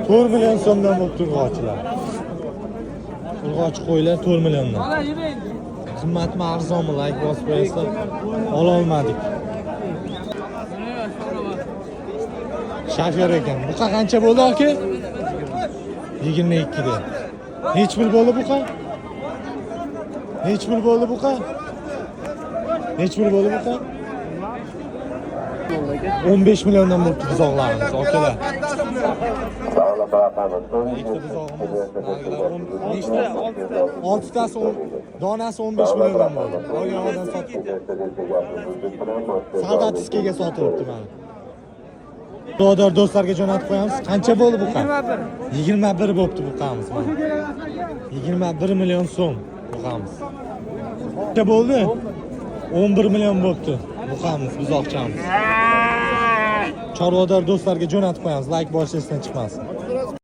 4 million so'mdan bo'libdi urg'ochilar. Urg'ochi qo'ylar 4 milliondan. Qimmatmi, arzonmi, layk bosib qo'yasizlar. Ololmadik. Shofyor ekan. Buqa qancha bo'ldi, aka? 22 da. Nechi pul bo'ldi buqa? Nechi pul bo'ldi buqa? Nechi pul bo'ldi buqa? 15 milliondan bo'libdi buzoqlarimiz, akalar. Ikkita buzog'imiz. Nechta? Oltitasi donasi 15 milliondan bo'ldi. Olgan odam sotdi. Soldatskiga sotilibdi mana. Birodar do'stlarga jo'natib qo'yamiz. Qancha bo'ldi buqa? 21. 21 bo'libdi buqamiz mana. 21 million so'm buqamiz. Qancha bo'ldi? 11 million bo'libdi buqamiz, buzoqchamiz. Chorvador do'stlarga jo'natib qo'yamiz. Layk bosish esdan chiqmasin.